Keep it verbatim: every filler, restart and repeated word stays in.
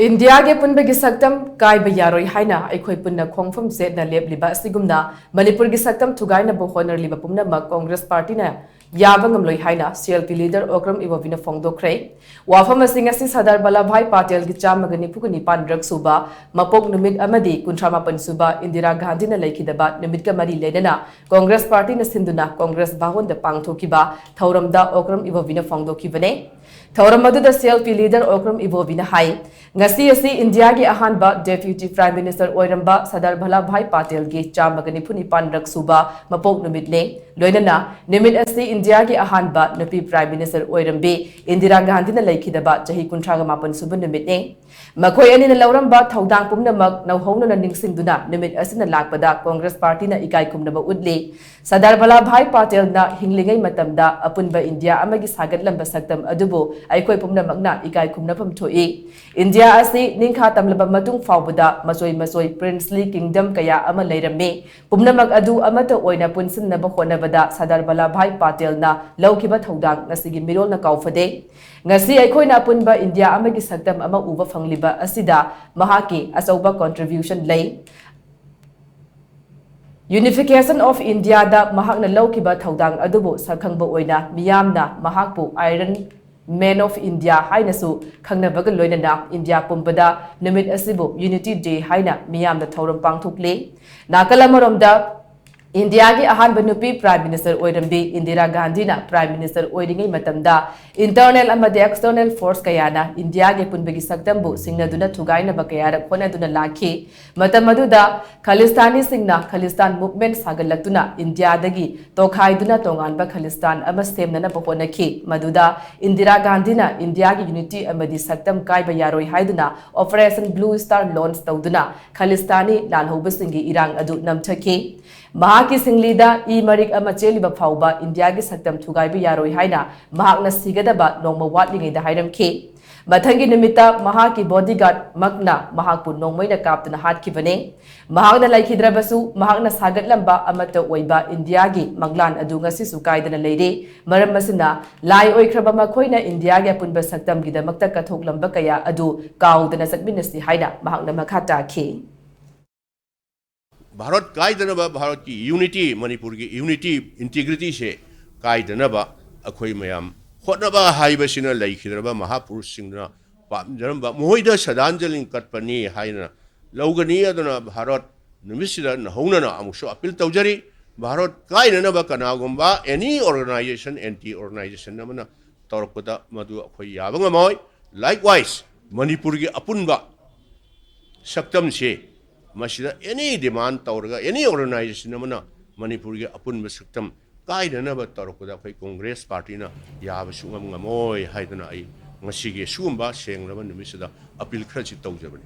ꯏꯟꯗꯤꯌꯥꯒꯤ ꯑꯄꯨꯟꯕꯒꯤ ꯁꯛꯇꯝ ꯀꯥꯏꯕ ꯌꯥꯔꯣꯏ ꯍꯥꯏꯅ ꯑꯩꯈꯣꯏ ꯄꯨꯟꯅ ꯈꯣꯡꯐꯝ ꯆꯦꯠꯅ ꯂꯦꯞꯂꯤꯕ ꯑꯁꯤꯒꯨꯝꯅ, ꯃꯅꯤꯄꯨꯔꯒꯤ ꯁꯛꯇꯝ ꯊꯨꯒꯥꯏꯅꯕ ꯍꯣꯠꯅꯔꯤꯕ ꯄꯨꯝꯅꯃꯛ ꯀꯣꯡꯒ꯭ꯔꯦꯁ ꯄꯥꯔꯇꯤꯅ ꯌꯥꯕ ꯉꯝꯂꯣꯏ ꯍꯥꯏꯅ C L P leader Okram ꯏꯕꯣꯕꯤꯅ ꯐꯣꯡꯗꯣꯛꯈ꯭ꯔꯦ꯫ ꯋꯥꯐꯝ ꯑꯁꯤ ꯉꯁꯤ ꯁꯔꯗꯥꯔ ꯚꯜꯂꯚ ꯚꯥꯏ ꯄꯥꯇꯦꯜꯒꯤ ꯆꯥꯝꯃꯒ ꯅꯤꯐꯨꯒ ꯅꯤꯄꯥꯟꯔꯛ ꯁꯨꯕ ꯃꯄꯣꯛ ꯅꯨꯃꯤꯠ ꯑꯃꯗꯤ ꯀꯨꯟꯊ꯭ꯔꯥ ꯃꯥꯄꯟ ꯁꯨꯕ ꯏꯟꯗꯤꯔꯥ ꯒꯥꯟꯙꯤꯅ ꯂꯩꯈꯤꯗꯕ ꯅꯨꯃꯤꯠꯀ ꯃꯔꯤ ꯂꯩꯅꯅ ꯀꯣꯡꯒ꯭ꯔꯦꯁ ꯄꯥꯔꯇꯤꯅ ꯁꯤꯟꯗꯨꯅ ꯀꯣꯡꯒ꯭ꯔꯦꯁ ꯚꯥꯋꯟꯗ ꯄꯥꯡꯊꯣꯛꯈꯤꯕ ꯊꯧꯔꯝꯗ ꯑꯣꯀ꯭ꯔꯝ ꯏꯕꯣꯕꯤꯅ ꯐꯣꯡꯗꯣꯛꯈꯤꯕꯅꯦ꯫ ꯊꯧꯔꯝ ꯑꯗꯨꯗ C L P leader Okram ꯏꯕꯣꯕꯤꯅ ꯍꯥꯏ, ꯉꯁꯤ ꯑꯁꯤ ꯏꯟꯗꯤꯌꯥꯒꯤ ꯑꯍꯥꯟꯕ ꯗꯦꯄ꯭ꯌꯨꯇꯤ ꯄ꯭ꯔꯥꯏꯝ ꯃꯤꯅꯤꯁꯇꯔ ꯑꯣꯏꯔꯝꯕ ꯁꯔꯗꯥꯔ ꯚꯜꯂꯚ ꯚꯥꯏ ꯄꯥꯇꯦꯜꯒꯤ ꯆꯥꯝꯃꯒ ꯅꯤꯐꯨ ꯅꯤꯄꯥꯟꯔꯛ ꯁꯨꯕ ꯃꯄꯣꯛ ꯅꯨꯃꯤꯠꯅꯤ꯫ ꯂꯣꯏꯅꯅ ꯅꯨꯃꯤꯠ ꯑꯁꯤ ꯏꯟꯗꯤꯌꯥꯒꯤ ꯑꯍꯥꯟꯕ ꯅꯨꯄꯤ ꯄ꯭ꯔꯥꯏꯝ ꯃꯤꯅꯤꯁꯇꯔ ꯑꯣꯏꯔꯝꯕꯤ ꯏꯟꯗꯤꯔꯥ ꯒꯥꯟꯙꯤꯅ ꯂꯩꯈꯤꯗꯕ ꯆꯍꯤ ꯀꯨꯟꯊ꯭ꯔꯥꯒ ꯃꯥꯄꯟ ꯁꯨꯕ ꯅꯨꯃꯤꯠꯅꯤ꯫ ꯃꯈꯣꯏ ꯑꯅꯤꯅ ꯂꯧꯔꯝꯕ ꯊꯧꯗꯥꯡ ꯄꯨꯝꯅꯃꯛ ꯅꯧꯍꯧꯅꯅ ꯅꯤꯡꯁꯤꯡꯗꯨꯅ ꯅꯨꯃꯤꯠ ꯑꯁꯤꯅ ꯂꯥꯛꯄꯗ ꯀꯣꯡꯒ꯭ꯔꯦꯁ ꯄꯥꯔꯇꯤꯅ ꯏꯀꯥꯏ ꯈꯨꯝꯅꯕ ꯎꯠꯂꯤ꯫ ꯁꯔꯗꯥꯔ ꯚꯜꯂꯚ ꯚꯥꯏ ꯄꯥꯇꯦꯜꯅ ꯍꯤꯡꯂꯤꯉꯩ ꯃꯇꯝꯗ ꯑꯄꯨꯟꯕ ꯏꯟꯗꯤꯌꯥ ꯑꯃꯒꯤ ꯁꯥꯒꯠꯂꯝꯕ ꯁꯛꯇꯝ ꯑꯗꯨꯕꯨ ꯑꯩꯈꯣꯏ ꯄꯨꯝꯅꯃꯛꯅ ꯏꯀꯥꯏ ꯈꯨꯝꯅꯐꯝ ꯊꯣꯛꯏ꯫ ꯏꯟꯗꯤꯌꯥ ꯑꯁꯤ ꯅꯤꯡꯈꯥ ꯇꯝꯂꯕ ꯃꯇꯨꯡ ꯐꯥꯎꯕꯗ ꯃꯆꯣꯏ ꯃꯆꯣꯏ princely kingdom ꯀꯌꯥ ꯑꯃ ꯂꯩꯔꯝꯃꯤ꯫ ꯄꯨꯝꯅꯃꯛ ꯑꯗꯨ ꯑꯃꯠꯇ ꯑꯣꯏꯅ ꯄꯨꯟꯁꯤꯟꯅꯕ ꯍꯣꯠꯅꯕꯗ ꯁꯔꯗꯥꯔ ꯚꯜꯂꯚ ꯚꯥꯏ ꯄꯥꯇꯦꯜꯅ ꯂꯧꯈꯤꯕ ꯊꯧꯗꯥꯡ ꯉꯁꯤꯒꯤ ꯃꯤꯔꯣꯜꯅ ꯀꯥꯎꯐꯗꯦ꯫ ꯉꯁꯤ ꯑꯩꯈꯣꯏꯅ ꯑꯄꯨꯟꯕ ꯏꯟꯗꯤꯌꯥ ꯑꯃꯒꯤ ꯁꯛꯇꯝ ꯑꯃ ꯎꯕ ꯐꯪꯂꯤꯕ ꯑꯁꯤꯗ ꯃꯍꯥꯛꯀꯤ ꯑꯆꯧꯕ contribution ꯂꯩ꯫ Unification of Indiaꯗ ꯃꯍꯥꯛꯅ ꯂꯧꯈꯤꯕ ꯊꯧꯗꯥꯡ ꯑꯗꯨꯕꯨ ꯁꯛꯈꯪꯕ ꯑꯣꯏꯅ ꯃꯤꯌꯥꯝꯅ ꯃꯍꯥꯛꯄꯨ Iron Man of India ꯍꯥꯏꯅꯁꯨ ꯈꯪꯅꯕꯒ ꯂꯣꯏꯅꯅ ꯏꯟꯗꯤꯌꯥ ꯄꯨꯝꯕꯗ ꯅꯨꯃꯤꯠ ꯑꯁꯤꯕꯨ Unity Day ꯍꯥꯏꯅ ꯃꯤꯌꯥꯝꯅ ꯊꯧꯔꯝ ꯄꯥꯡꯊꯣꯛꯂꯤ꯫ ꯅꯥꯀꯜ ꯑꯃꯔꯣꯝꯗ, ꯏꯟꯗꯤꯌꯥꯒꯤ ꯑꯍꯥꯟꯕ ꯅꯨꯄꯤ ꯄ꯭ꯔꯥꯏꯝ ꯃꯤꯅꯤꯁꯇꯔ ꯑꯣꯏꯔꯝꯕꯤ ꯏꯟꯗꯤꯔꯥ ꯒꯥꯟꯙꯤꯅ ꯄ꯭ꯔꯥꯏꯝ ꯃꯤꯅꯤꯁꯇꯔ ꯑꯣꯏꯔꯤꯉꯩ ꯃꯇꯝꯗ internal ꯑꯃꯗꯤ external force ꯀꯌꯥꯅ ꯏꯟꯗꯤꯌꯥꯒꯤ ꯄꯨꯟꯕꯒꯤ ꯁꯛꯇꯝꯕꯨ ꯁꯤꯡꯅꯗꯨꯅ ꯊꯨꯒꯥꯏꯅꯕ ꯀꯌꯥꯔꯛ ꯍꯣꯠꯅꯗꯨꯅ ꯂꯥꯛꯈꯤ꯫ ꯃꯇꯝ ꯑꯗꯨꯗ ꯈꯂꯤꯁꯇꯥꯅꯤꯁꯤꯡꯅ ꯈꯂꯤꯁꯇꯥꯟ movement ꯁꯥꯒꯠꯂꯛꯇꯨꯅ ꯏꯟꯗꯤꯌꯥꯗꯒꯤ ꯇꯣꯈꯥꯏꯗꯨꯅ ꯇꯣꯉꯥꯟꯕ ꯈꯂꯤꯁꯇꯥꯟ ꯑꯃ ꯁꯦꯝꯅꯅꯕ ꯍꯣꯠꯅꯈꯤ꯫ ꯃꯗꯨꯗ ꯏꯟꯗꯤꯔꯥ ꯒꯥꯟꯙꯤꯅ ꯏꯟꯗꯤꯌꯥꯒꯤ unity ꯑꯃꯗꯤ ꯁꯛꯇꯝ ꯀꯥꯏꯕ ꯌꯥꯔꯣꯏ ꯍꯥꯏꯗꯨꯅ Operation Blue Star launch ꯇꯧꯗꯨꯅ ꯈꯂꯤꯁꯇꯥꯅꯤ ꯂꯥꯜꯍꯧꯕꯁꯤꯡꯒꯤ ꯏꯔꯥꯡ ꯑꯗꯨ ꯅꯝꯊꯈꯤ꯫ ꯃꯍꯥꯛꯀꯤ ꯁꯤꯡꯂꯤꯗ ꯏ ꯃꯔꯤꯛ ꯑꯃ ꯆꯦꯜꯂꯤꯕ ꯐꯥꯎꯕ ꯏꯟꯗꯤꯌꯥꯒꯤ ꯁꯛꯇꯝ ꯊꯨꯒꯥꯏꯕ ꯌꯥꯔꯣꯏ ꯍꯥꯏꯅ ꯃꯍꯥꯛꯅ ꯁꯤꯒꯗꯕ ꯅꯣꯡꯃ ꯋꯥꯠꯂꯤꯉꯩꯗ ꯍꯥꯏꯔꯝꯈꯤ꯫ ꯃꯊꯪꯒꯤ ꯅꯨꯃꯤꯠꯇ ꯃꯍꯥꯛꯀꯤ bodyguard ꯃꯛꯅ ꯃꯍꯥꯛꯄꯨ ꯅꯣꯡꯃꯩꯅ ꯀꯥꯞꯇꯨꯅ ꯍꯥꯠꯈꯤꯕꯅꯤ꯫ ꯃꯍꯥꯛꯅ ꯂꯩꯈꯤꯗ꯭ꯔꯕꯁꯨ, ꯃꯍꯥꯛꯅ ꯁꯥꯒꯠꯂꯝꯕ ꯑꯃꯠꯇ ꯑꯣꯏꯕ ꯏꯟꯗꯤꯌꯥꯒꯤ ꯃꯪꯂꯥꯟ ꯑꯗꯨ ꯉꯁꯤꯁꯨ ꯀꯥꯏꯗꯅ ꯂꯩꯔꯤ꯫ ꯃꯔꯝ ꯑꯁꯤꯅ, ꯂꯥꯏ ꯑꯣꯏꯈ꯭ꯔꯕ ꯃꯈꯣꯏꯅ ꯏꯟꯗꯤꯌꯥꯒꯤ ꯑꯄꯨꯟꯕ ꯁꯛꯇꯝꯒꯤꯗꯃꯛꯇ ꯀꯠꯊꯣꯛꯂꯝꯕ ꯀꯌꯥ ꯑꯗꯨ ꯀꯥꯎꯗꯅ ꯆꯠꯃꯤꯟꯅꯁꯤ ꯍꯥꯏꯅ ꯃꯍꯥꯛꯅ ꯃꯈꯥ ꯇꯥꯈꯤ꯫ ꯚꯥꯔꯠ ꯀꯥꯏꯗꯅꯕ, ꯚꯥꯔꯠꯀꯤ unity, ꯃꯅꯤꯄꯨꯔꯒꯤ unity, integrityꯁꯦ ꯀꯥꯏꯗꯅꯕ ꯑꯩꯈꯣꯏ ꯃꯌꯥꯝ ꯍꯣꯠꯅꯕ ꯍꯥꯏꯕꯁꯤꯅ ꯂꯩꯈꯤꯗ꯭ꯔꯕ ꯃꯍꯥꯄꯨꯔꯨꯁꯁꯤꯡꯗꯨꯅ ꯄꯥꯝꯖꯔꯝꯕ, ꯃꯈꯣꯏꯗ ꯁ꯭ꯔꯗꯥꯟꯖꯂꯤ ꯀꯠꯄꯅꯤ ꯍꯥꯏꯅ ꯂꯧꯒꯅꯤ꯫ ꯑꯗꯨꯅ ꯚꯥꯔꯠ ꯅꯨꯃꯤꯠꯁꯤꯗ ꯅꯧꯍꯧꯅꯅ ꯑꯃꯨꯛꯁꯨ appeal ꯇꯧꯖꯔꯤ꯫ ꯚꯥꯔꯠ ꯀꯥꯏꯅꯅꯕ ꯀꯅꯥꯒꯨꯝꯕ any organization, anti organization ꯑꯃꯅ ꯇꯧꯔꯛꯄꯗ ꯃꯗꯨ ꯑꯩꯈꯣꯏ ꯌꯥꯕ ꯉꯝꯃꯣꯏ꯫ Likewise, ꯃꯅꯤꯄꯨꯔꯒꯤ ꯑꯄꯨꯟꯕ ꯁꯛꯇꯝꯁꯤ ꯃꯁꯤꯗ any demand ꯇꯧꯔꯒ any organization ꯑꯃꯅ ꯃꯅꯤꯄꯨꯔꯒꯤ ꯑꯄꯨꯟꯕ ꯁꯛꯇꯝ ꯀꯥꯏꯅꯅꯕ ꯇꯧꯔꯛꯄꯗ ꯑꯩꯈꯣꯏ ꯀꯣꯡꯒ꯭ꯔꯦꯁ ꯄꯥꯔꯇꯤꯅ ꯌꯥꯕ ꯁꯨꯡꯉꯝ ꯉꯝꯃꯣꯏ ꯍꯥꯏꯗꯨꯅ ꯑꯩ ꯉꯁꯤꯒꯤ ꯁꯤꯒꯨꯝꯕ ꯁꯦꯡꯂꯕ ꯅꯨꯃꯤꯠꯁꯤꯗ appeal ꯈꯔꯁꯤ ꯇꯧꯖꯕꯅꯤ꯫